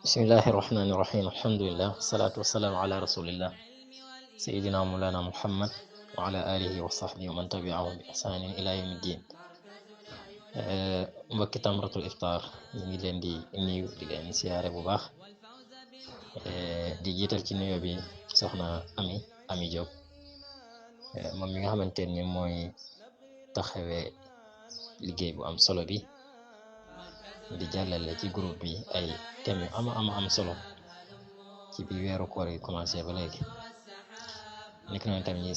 bismillahi irrahmani irrahim alhamdulilah wasalaatu wasalaamu ala rasulillah sayidina mawlana muhammad wa ala alihi wa sahbihi wa man tabiahum bi ihsanin ila yawmi ddin. mbokki Tamratul Iftar ñu ngi leen di nuyu di leen siyaare bu baax, di jiital ci nuyoo bi soxna Ami Diop, moom mi nga xamante ni mooy taxawee liggéey bu am solo bi di jàllale ci groupe bi ay thèmes yu am solo ci bi weeru koor yi commencé ba léegi. nekk na tamit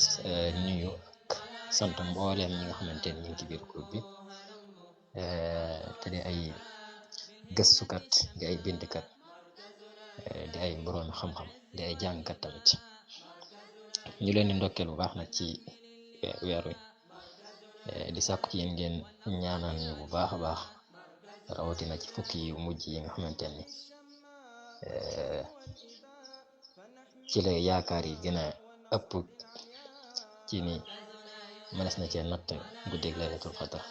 ñi nuyu ak sant mbooleem ñi nga xamante ni ñu ngi ci biir groupe bi, te di ay gëstukat, di ay bindkat, di ay borom xam-xam, di ay jàngkat tamit. ñu leen di ndokkeel bu baax nag ci weer wi, di sàkku ci yéen ngeen ñaanal ñu bu baax a baax, rawatina ci fukki yu mujj yi nga xamante ni ci la yaakaar yi gën a ëpp ci ni mënees na cee natt guddeeg laylatul qadr.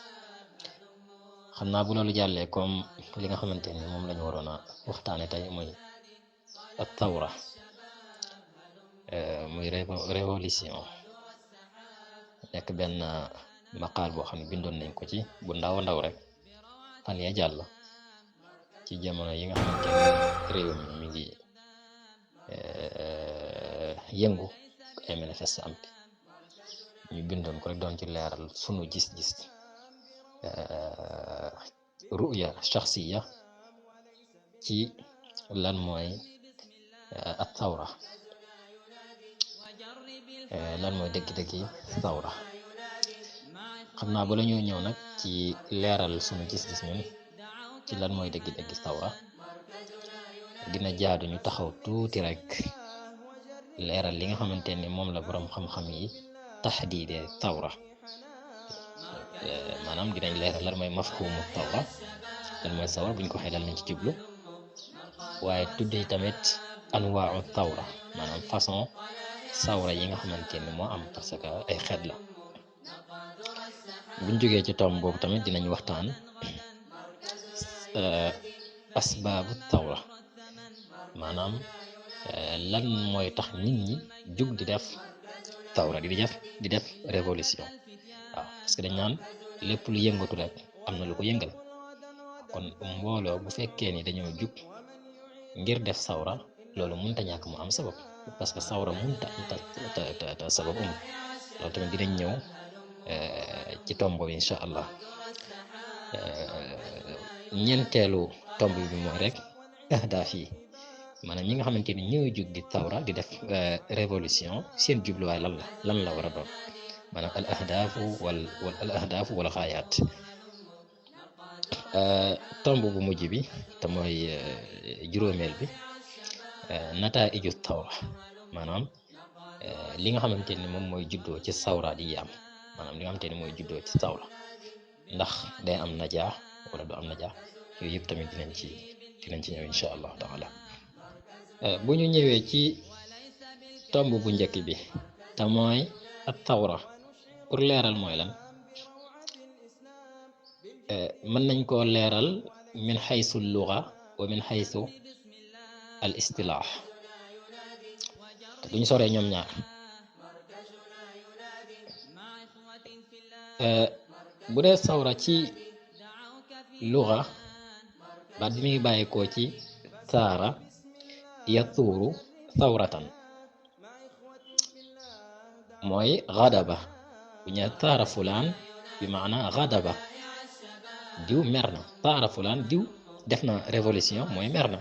xam naa bu loolu jàllee, comme li nga xamante ni moom la ñu waroon a waxtaane tey muy ak tawra, muy révolution, nekk benn maqaal boo xam ne bindoon nañ ko ci bu ndaw a ndaw rek fan ya jàll, ci jamono yi nga xamante ni réew mi ngi yëngu ay manifeste am ñu bindoon ko rek doon ci leeral sunu gis-gis, ruya shaxsiya ci lan mooy ak tawra, lan mooy dëgg-dëggi tawra. xam naa ba la ñoo ñëw nag ci leeral sunu gis-gis ñun ci lan mooy dëgg-dëggi tawra, dina jaadu ñu taxaw tuuti rek leeral li nga xamante ni moom la borom xam-xam yi taxdiide tawra. maanaam dinañ leeral lan mooy mafhumu tawra, lan mooy sawra buñ ko waxee lan lañ ci jublu, waaye tuddee tamit anwaau tawra, maanaam façon sawra yi nga xamante ni moo am, parce que ay xeet la. buñ jógee ci tomb boobu tamit dinañ waxtaan asbaabu tawra, maanaam lan mooy tax nit ñi jug di def tawra, di def révolution. waaw, parce que dañ naan lépp lu yëngatu rek am na lu ko yëngal. kon mbooloo bu fekkee ni dañoo jug ngir def sawra, loolu mënta ñàkk mu am sabab, parce que sawra mënta am ta sabab amul. loolu tamit dinañ ñëw ci tomb bi incha allah. ñeenteelu tomb bi mooy rek ahdaaf yi, maanaam ñi nga xamante ni ñooy jug di tawra di def révolution, seen jubluwaay lan la war a doon, maanaam al ahdaafu wal xaayaat. tomb bu mujj bi te mooy juróomeel bi, nataa'iju tawra, maanaam li nga xamante ni moom mooy juddoo ci sawra di am, maanaam li nga xamante ni mooy juddoo ci sawra, ndax day am najaax wala du am najaax. yooyu yëpp tamit dinañ ci ñëw incha allah taala. bu ñu ñëwee ci tomb bu njëkk bi te mooy ak tawra, pour leeral mooy lan, mën nañ koo leeral min xaysu luga wa min xaysu al istilaax, te duñ soree ñoom ñaar. bu dee sawra ci luga, baat bi muy bàyyikoo ci saara yatuuru sawratan, mooy gadaba. bu ñu taara fulaan bi maana gadaba, diw mer na. taara fulaan, diw def na révolution, mooy mer na.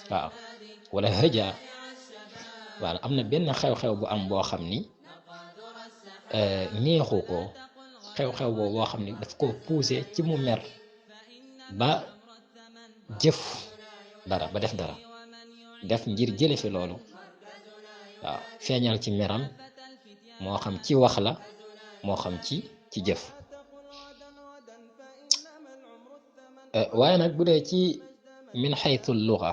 waaw, wala hëja, wala am na benn xew-xew bu am boo xam ni neexu ko, xew-xew boobu boo xam ni daf ko poussé ci mu mer ba jëf dara, ba def dara, def ngir jële fi loolu. waaw, feeñal ci meram, moo xam ci wax la, moo xam ci jëf. waaye nag bu dee ci min xaytu luga,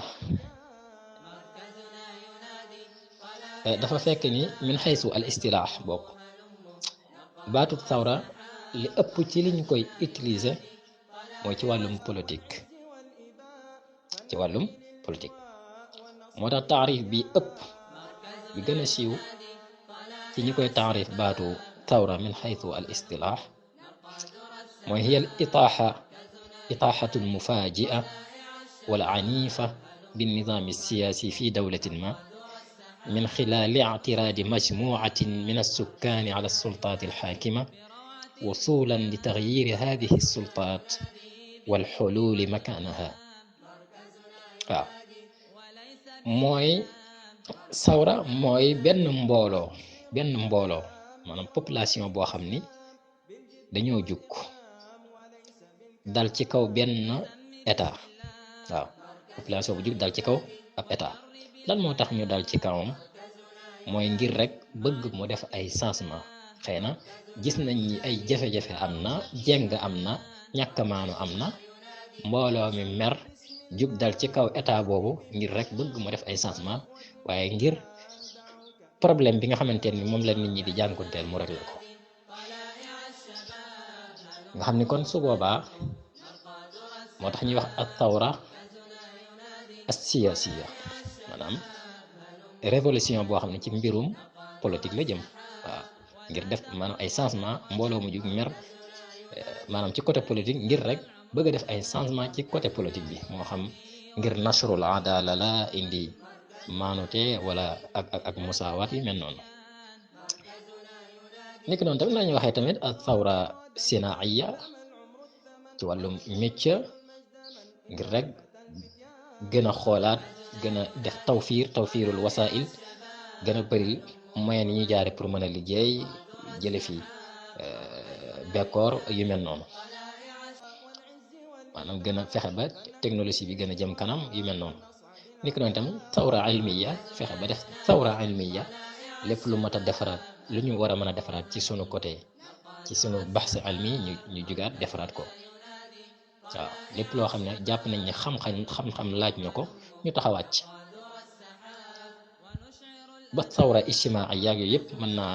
dafa fekk ni min xaysu al istilaax bokk, baatu sawra li ëpp ci liñ koy utiliser mooy ci wàllum politique. ci wàllum politique moo tax taarif bi ëpp bi gën a siiw ci ñi koy taarif baatu thawra min xaytu al istilaax mooy hiya al itaaxatu al mufaaji'a wal anifa bin nidaam siyaasi fi dawlatin ma min xilaali ictiraadi majmuucatin min assukkaani ala alsultaati alxaakima wusulan li taxyiiri haadihi alsultaat wal xuluuli makaanaha waaw mooy sawra mooy benn mbooloo maanaam population boo xam ni dañoo jug dal ci kaw benn état waaw population bu jug dal ci kaw ab état lan moo tax ñu dal ci kawam mooy ngir rek bëgg mu def ay changement xëy na gis nañ ni ay jafe-jafe am na jeng am na ñàkk maanu am na mbooloo mi mer jug dal ci kaw état boobu ngir rek bëgg mu def ay changement waaye ngir problème bi nga xamante ni moom la nit ñi di jànkuwanteel mu réglé ko nga xam ni kon su boobaa moo tax ñuy wax ak thawra as-siyasiya maanaam révolution boo xam ne ci mbirum politique la jëm waaw ngir def maanaam ay changement mbooloo mu jug mer maanaam ci côté politique ngir rek bëgg a def ay changement ci côté politique bi moo xam ngir nasrul adala la indi maanute wala ak musaawaat yu mel noonu niki noonu tamit lañuy waxee tamit ak thawra sinaiya ci wàllum métier ngir rek gën a xoolaat gën a def tawfiirul wasail gën a bëri moyen yi ñuy jaare pour mën a liggéey jële fi bekkoor yu mel noonu maanaam gën a fexe ba technologie bi gën a jëm kanam yu mel noonu niki noonu tamit thawra ilmiya fexe ba def thawra ilmiya lépp lu mat a defaraat lu ñu war a mën a defaraat ci sunu côté ci sunu baxs ilmi ñu jugaat defaraat ko waaw lépp loo xam ne jàpp nañ ne xam-xam laaj na ko ñu taxawaat ci ba thawra ijtimaa ay yàgg yooyu yëpp mën naa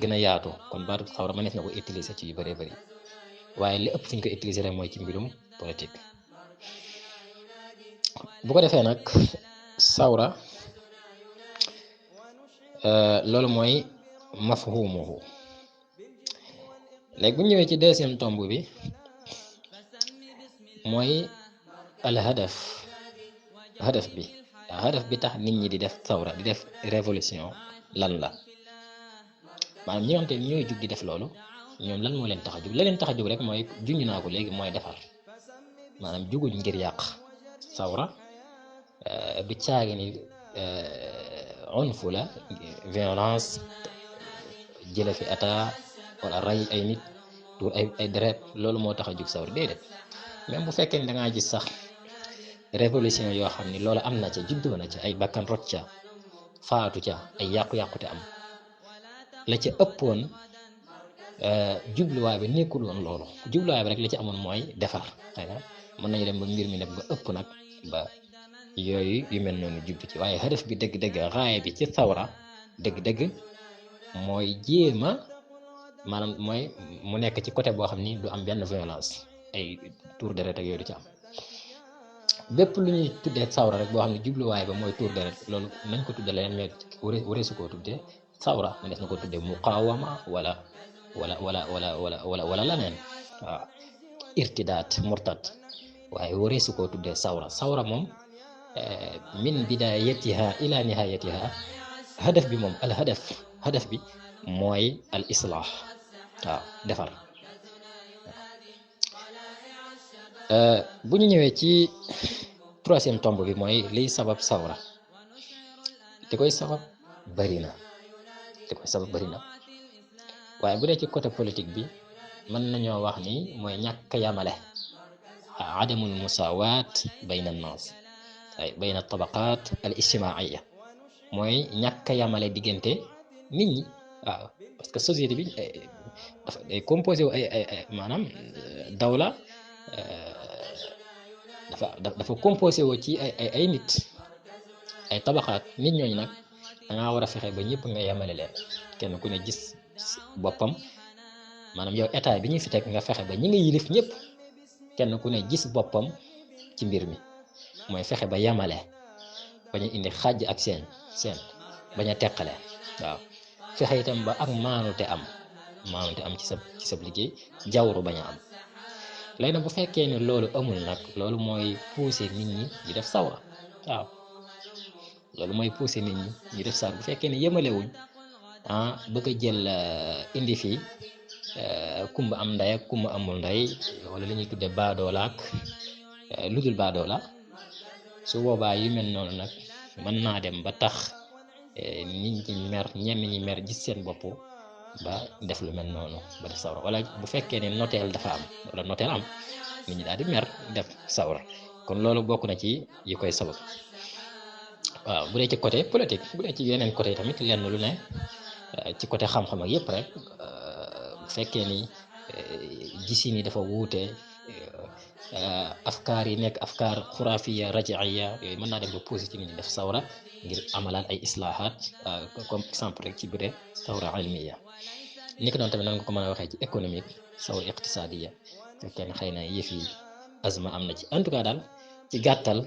gën a yaatu kon baatu thawra mënees na ko utiliser ci yu bëree bëri waaye li ëpp fi ñu ko utiliser rek mooy ci mbirum politique bu ko defee nag sawra loolu mooy mafhumuhu léegi bu ñëwee ci deuxième tomb bi mooy al hadaf bi tax nit ñi di def sawra di def révolution lan la maanaam ñi nga xam te ñooy jug di def loolu ñoom lan moo leen tax a jug la leen tax a jug rek mooy junj naa ko léegi mooy defar maanaam juguñ ngir yàq sawra du caagi ni unfu la violence jële fi état wala rey ay nit tuur ay deret loolu moo tax a jug sawra déedéet même bu fekkee ni da ngaa gis sax révolution yoo xam ni loolu am na ca juddoo na ca ay bakkan rot ca faatu ca ay yàqu-yàqute am la ca ëppoon jubluwaay bi nekkul woon loolu jubluwaay bi rek la ci amoon mooy defar xëy na mën nañu dem ba mbir mi nag ba ëpp nag ba yooyu yu mel noonu jublu ci waaye hadaf bi dëgg-dëgg raaya bi ci sawra dëgg-dëgg mooy jéema maanaam mooy mu nekk ci côté boo xam ni du am benn violence ay tour deret ak yooyu du ci am bépp lu ñuy tuddee sawra rek boo xam ne jubluwaay ba mooy tour deret loolu nañ ko tuddee leen mais wareesu koo tuddee sawra ma des na ko tuddee muqawama wala laneen waaw irtidaat murtad waaye wareesu koo tuddee sawra moom min bidayatiha ila nihayatiha hadaf bi moom al hadaf bi mooy al islaax waaw defar bu ñu ñëwee ci troisième tomb bi mooy liy sabab sawra li koy sabab bari na waaye bu dee ci côté politique bi mën nañoo wax ni mooy ñàkk yamale adamul musawaat bayna an-naas ay bayna tabaqaat al ijtimaaiya mooy ñàkk yamale diggante nit ñi waaw parce que société bi dafa day composé wu ay maanaam dawla dafa composé woo ci ay nit ay tabaxaat nit ñooñu nag dangaa war a fexe ba ñëpp nga yemale leen kenn ku ne gis boppam maanaam yow état bi ñu fi teg nga fexe ba ñi nga yilif ñëpp kenn ku ne gis boppam ci mbir mi mooy fexe ba yamale bañ a indi xàjj ak seen bañ a teqale waaw fexe itam ba ak maanute am ci sa liggéey jawru bañ a am léegi nag bu fekkee ne loolu amul nag loolu mooy pousser nit ñi di def sawra waaw loolu mooy pousser nit ñi ñu def sawra bu fekkee ne yemalewuñ bëgg a jël indi fii kumba am ndey ak kumba amul ndey wala li ñuy tudde baadoolaak lu dul baadoola su boobaa yu mel noonu nag mën naa dem ba tax nit ñi mer ñenn ñi mer gis seen bopp ba def lu mel noonu ba def sawra wala bu fekkee ne noteel dafa am wala noteel am nit ñi daal di mer def sawra kon loolu bokk na ci yi koy sabab waaw bu dee ci côté politique bu dee ci yeneen côté tamit lenn lu ne ci côté xam-xam ak yépp rek bu fekkee ni gisin yi dafa wuute afkaar yi nekk afkaar xuraafiya rajaiya yooyu mën naa dem ba positif ñi def sawra ngir amalaat ay islaahaat comme exemple rek ci biir sawra ilmiya ni ko doon tamit nan nga ko mën a waxee ci économique sawra iqtisaadiya fekkee ne xëy na yëf yi azma am na ci en tout cas daal ci gàttal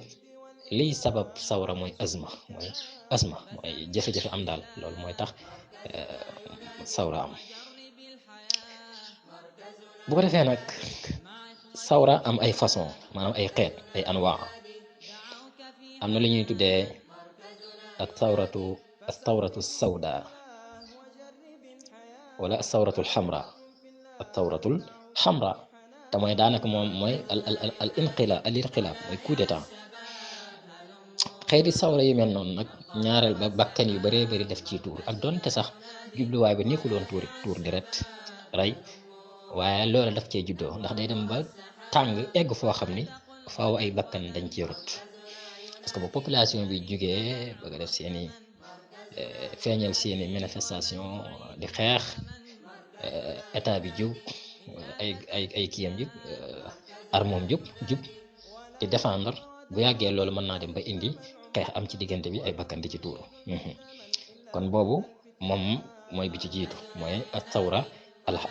liy sabab sawra mooy azma mooy jafe-jafe am daal loolu mooy tax sawra am bu ko defee nag sawra am ay façon maanaam ay xeet ay anwaa am na lu ñuy tuddee as-sawratu sawda wala as-sawratul xamra te mooy daanaka moom mooy al inqilaab mooy coup d'état xeeti sawra yu mel noonu nag ñaareel ba bakkan yu bëree bëri def ci tuur ak doonte sax jubluwaay ba ni ko doon tuur deret rey waaye loolu daf cee juddoo ndax day dem ba tàng egg foo xam ni faaw ay bakkan dañ ci rot parce que bu population bi jugee bëgg a def seeni feeñal seeni manifestation di xeex état bi jub ay kiyam jub armoom jub di défendre bu yàggee loolu mën naa dem ba indi xeex am ci diggante bi ay bakkan di ci tuuru kon boobu moom mooy bi ci jiitu mooy as-sawra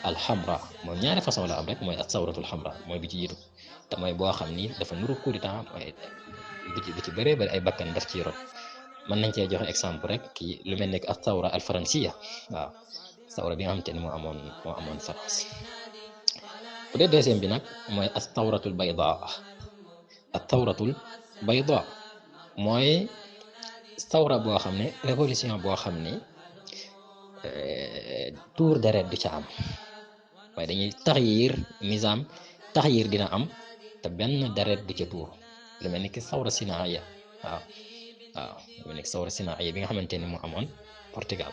alxamra moom ñaari façon la am rek mooy as-sawratul xamra mooy bi ci jiitu te mooy boo xam ni dafa nuru coup d'état mooy bi ci bëree bëri ay bakkan daf ciy rot mën nañ cee joxe exemple rek kii lu mel ne que as-sawra al-faransiya waaw sawra bi nga xamante ni moo amoon France bu dee deuxième bi nag mooy as-sawratul bayda mooy sawra boo xam ne révolution boo xam ni tuur deret du ca am waaye dañuy taxyir dina am te benn deret du ca tuur lu mel ni ki sawra sinaaya waaw lu mel ni ki sawra sinaaya bi nga xamante ni moo amoon Portugal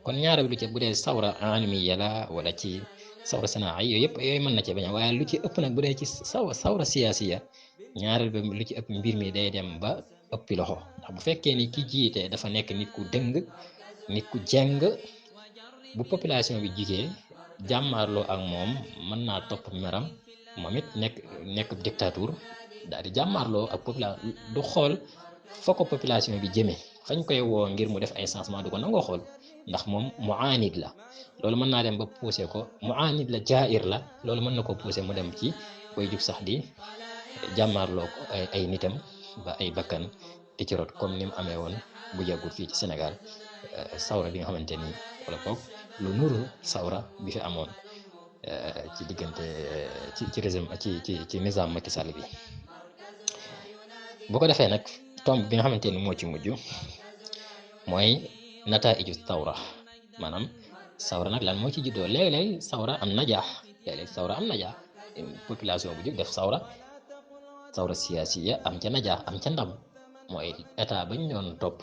kon ñaare bi du ca bu dee sawra almiya la wala ci sawra sinaaya yooyu mën na ca bañ a waaye lu ci ëpp nag bu dee ci sawra siyaasiya ñaareel ba lu ci ëpp mbir mi day dem ba ëppi loxo ndax bu fekkee ni ki jiite dafa nekk nit ku dëng nit ku jeng bu population bi jigee jàmmaarloo ak moom mën naa topp meram moom it nekk dictature daal di jàmmaarloo ak population du xool fa ko population bi jëmee fañ koy woo ngir mu def ay changement du ko nangoo xool ndax moom muanid la loolu mën naa dem ba poussé ko muanid la jair la loolu mën na ko poussé mu dem ci koy jug sax di jàmmaarloo ko ay nitam ba ay bakkan di ci rot comme ni mu amee woon bu yàggul fii ci Sénégal sawra bi nga xamante ni wala boog lu nuru sawra bi fi amoon ci diggante ci régime ci nizam Macky Sall bi bu ko defee nag tomb bi nga xamante ni moo ci mujj mooy nataa'iju sawra maanaam sawra nag lan moo ci juddoo léeg-léeg sawra am najaax population bu jóg def sawra siyaasiya am ca najaax am ca ndam mooy état bañ doon topp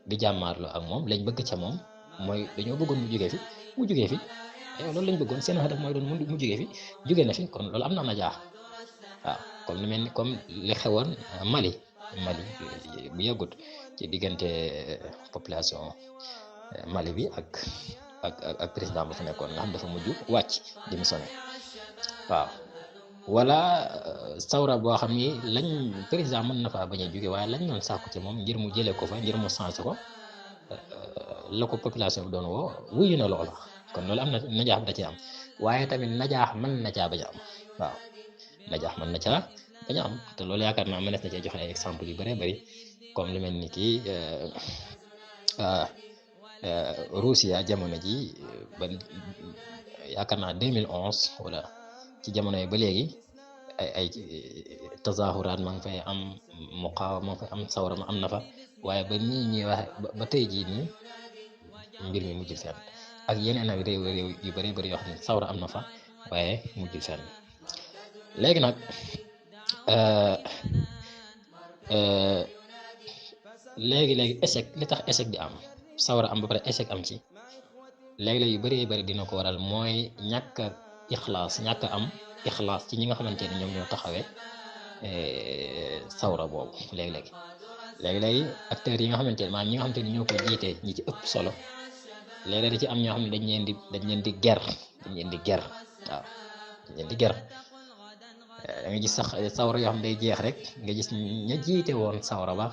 di jàmmaarloo ak moom lañ bëgg ca moom mooy dañoo bëggoon mu jugee fi loolu lañ bëggoon seen hadaf mooy doon mu jugee na fi kon loolu am na najaax waaw comme lu mel ni comme li xewoon Mali bu yàggut ci diggante population Mali bi ak président ba fa nekkoon nga xam dafa mujj wàcc démissionné waaw wala sawra boo xam ni lañ président mën na faa bañ a jóge waaye lañ doon sàkku ci moom ngir mu jëlee ko fa ngir mu changé ko la ko population bi doon woo wuyu na loola kon loolu am na najaax bi da ci am waaye tamit najaax mën na caa bañ a am waaw najaax mën na caa bañ a am te loolu yaakaar naa mënees na cee joxe ay exemple yu bëree bëri comme lu mel ni kii Russia jamono ji ba yaakaar naa 2011 wala ci jamono yi ba léegi ay tazahuraat ma ngi fay am muqaawa ma ngi fay am sawra ma am na fa waaye ba nii ñuy waxe ba tey jii nii mbir mi mujjul fenn ak yeneen ak réew yu bari bari yoo xam ne sawra am na fa waaye mujjul fenn léegi nag léegi échec li tax échec di am sawra am ba pare échec am ci léegi-léeg yu bari bari dina ko waral mooy ñàkk a ñàkk am ixlaas ci ñi nga xamante ne ñoom ñoo taxawee sawra boobu léegi-léegi acteurs yi nga xamante ne maanaam ñi nga xamante ne ñoo ko jiitee ñi ci ëpp solo léeg-léeg da ci am ñoo xam ne dañ leen di ger waaw dañ leen di ger da nga gis sax sawra yoo xam ne day jeex rek nga gis ña jiite woon sawra ba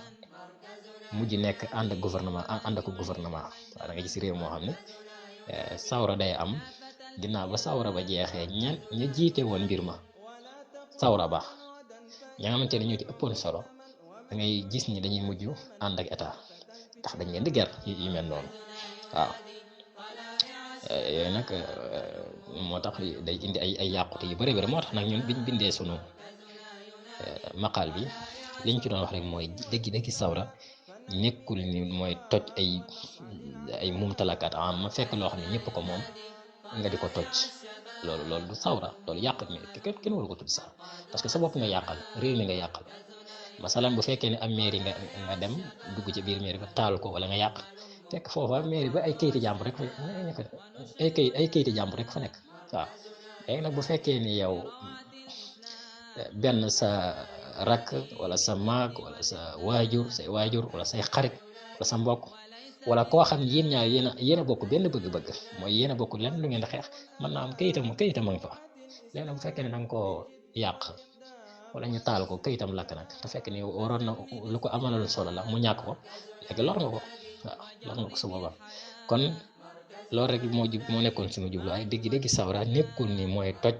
mujj nekk ànd ak gouvernement waaw da nga gis réew moo xam ne sawra day am ginnaaw ba sawra ba jeexee ña jiite woon mbir ma sawra ba ña nga xamante ne ñoo ci ëppoon solo da ngay gis ni dañuy mujj ànd ak état ndax dañ leen di ger yu mel noonu waaw yooyu nag moo tax day indi ay yàqute yu bëri bëri moo tax nag ñun biñ bindee sunu maqaal bi liñ ci doon wax rek mooy dëggi sawra nekkul ni mooy toj ay mumtalakaat ma fekk loo xam ne ñëpp ko moom nga di ko toj loolu du sawra loolu yàq mi kenn waru ko tudd sax parce que sa bopp nga yàqal réew mi nga yàqal masalan bu fekkee ne am mairie nga dem dugg ci biir mairie ba taal ko wala nga yàq fekk foofa mairie ba ay kayiti jàmbur rek ay kayiti jàmbur rek fa nekk waaw léegi nag bu fekkee ni yow benn sa rakk wala sa maag wala sa waajur wala say xarit wala sa mbokk wala koo xam yéen ñaar yéen a bokk benn bëgg-bëgg mooy yéen a bokk lenn lu ngeen di xeex mën naa am kayitam a ngi fa léegi nag bu fekkee ne da nga koo yàq wala ñu taal ko kayitam lakk nag te fekk ni waroon na lu ko amalal solo la mu ñàkk ko léegi lor nga ko waaw lor nga ko su boobaa kon loolu rek moo nekkoon suñu jubluwaay dëgg sawra nekkul ni mooy toj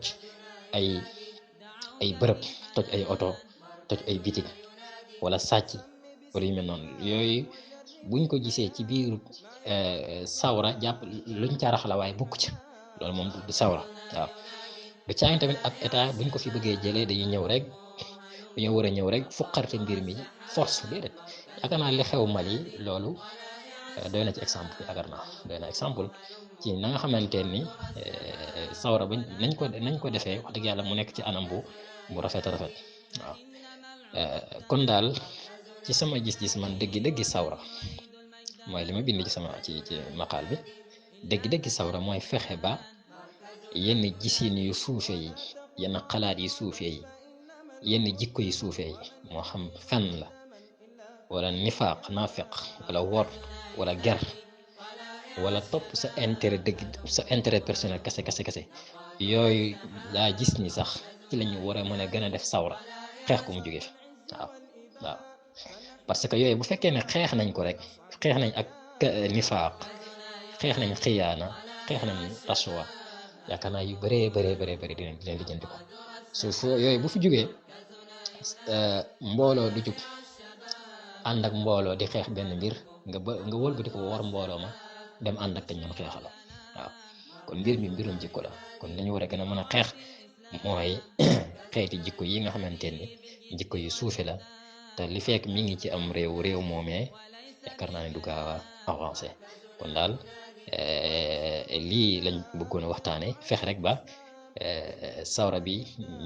ay bërëb toj ay oto toj ay bitig wala sàcc wala yu mel noonu yooyu buñ ko gisee ci biir sawra jàpp luñ ca rax la waaye bukk ci loolu moom du sawra waaw du caagin tamit ak état buñ ko fi bëggee jëlee dañoo war a ñëw rek fuqarte mbir mi force déedéet yaakaar naa li xew Mali loolu doy na ci exemple yaakaar naa doy na exemple ci na nga xamante ni sawra ba nañ ko defee wax dëgg yàlla mu nekk ci anam bu rafet waaw kon daal ci sama gis-gis man dëggi sawra mooy li ma bind ci maqaal bi dëggi sawra mooy fexe ba yenn gisin yu suufe yi yenn xalaat yi suufe yi yenn jikko yi suufe yi moo xam fen la wala nifaaq naafeq wala wor wala ger wala topp sa intérêt personnel kese yooyu laa gis ni sax ci lañu war a mën a gën a def sawra xeex ko mu jóge fi waaw parce que yooyu bu fekkee ne xeex nañ ko rek xeex nañ ak nifaaq xeex nañ xiyaana xeex nañ rasuwa yaakaar naa yu bëree dinañ lijjanti ko su yooyu bu fi jógee mbooloo du jug ànd ak mbooloo di xeex benn mbir nga wëlbati ko war mbooloo ma dem ànd ak kañ ñoom xeexala waaw kon mbir mi mbirum jikko la kon dañu war a gën a mën a xeex mooy xeeti jikko yi nga xamante ni jikko yu suufe la te li fekk mi ngi ci am réew moomee yaakaar naa ne du gaaw a avancé kon daal lii lañ bëggoon a waxtaane fex rek ba sawra bi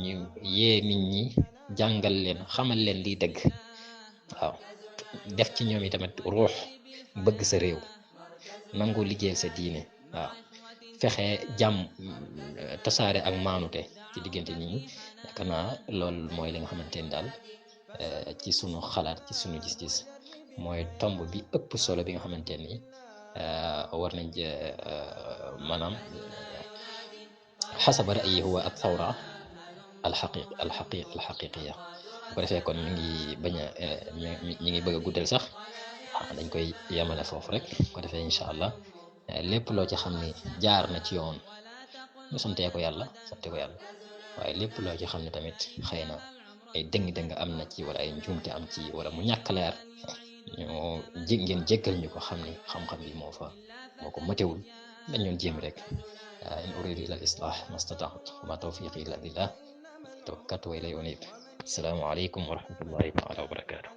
ñu yee nit ñi jàngal leen xamal leen liy dëgg waaw def ci ñoom yi tamit ruux bëgg sa réew nangoo liggéeyal sa diine waaw fexe jàmm tasaare ak maanute ci diggante nit ñi yaakaar naa loolu mooy li nga xamante ni daal ci sunu xalaat ci sunu gis-gis mooy tomb bi ëpp solo bi nga xamante ni war nañ maanaam xasaba ra'yi huwa ak thawra alxaqiqiya bu ko defee kon ñu ngi bañ a ñu ngi bëgg a guddal sax dañ koy yemale foofu rek bu ko defee incha allah lépp loo ci xam ni jaar na ci yoon ñu santee ko yàlla waaye lépp loo ci xam ne tamit xëy na ay dëng-dëng am na ci wala ay njuumte am ci wala mu ñàkk leer ñoo ngeen jéggal ñu ko xam ni xam-xam bi moo ko matewul dañ doon jéem rek in uridu illa al islah mastata'tu wa ma tawfiqi illa billah tawakkaltu wa ilayhi unib. Assalaamu aleykum wa rahmatullahi taala wa barakatuh.